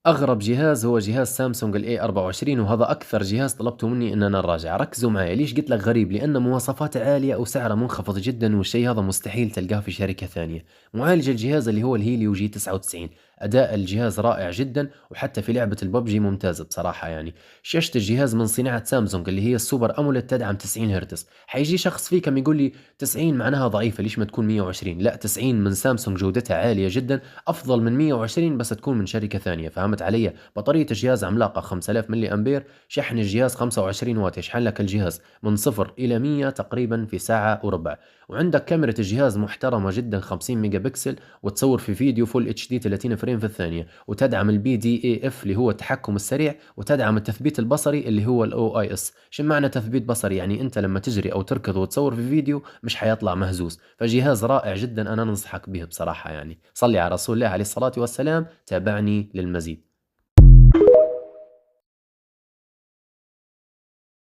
اغرب جهاز هو جهاز سامسونج ال A24، وهذا اكثر جهاز طلبته مني ان انا نراجع. ركزوا معي ليش قلت لك غريب، لان مواصفاته عالية وسعره منخفض جدا، والشيء هذا مستحيل تلقاه في شركة ثانية. معالج الجهاز اللي هو الهيليو جي 99، اداء الجهاز رائع جدا، وحتى في لعبة الببجي ممتازة بصراحة. يعني شاشة الجهاز من صناعة سامسونج اللي هي ال Super AMOLED، تدعم 90 هرتز. حيجي شخص فيكم يقول لي 90 معناها ضعيفة، ليش ما تكون 120؟ لا، 90 من سامسونج جودتها عالية جدا، افضل من 120 بس تكون من شركة ثانية، فهمت علي؟ بطارية الجهاز عملاقة 5000 ملي امبير، شحن الجهاز 25 واط، يشحن لك الجهاز من 0 الى 100 تقريبا في ساعة وربع. وعندك كاميرا الجهاز محترمة جدا 50 ميجا بكسل، وتصور في فيديو full HD 30 frame في الثانية، وتدعم ال PDAF اللي هو التحكم السريع، وتدعم التثبيت البصري اللي هو ال OIS. شو معنى تثبيت بصري؟ يعني انت لما تجري او تركض وتصور في فيديو مش حيطلع مهزوز. فجهاز رائع جدا، انا ننصحك به بصراحة. يعني صلي على رسول الله عليه الصلاة والسلام، تابعني للمزيد.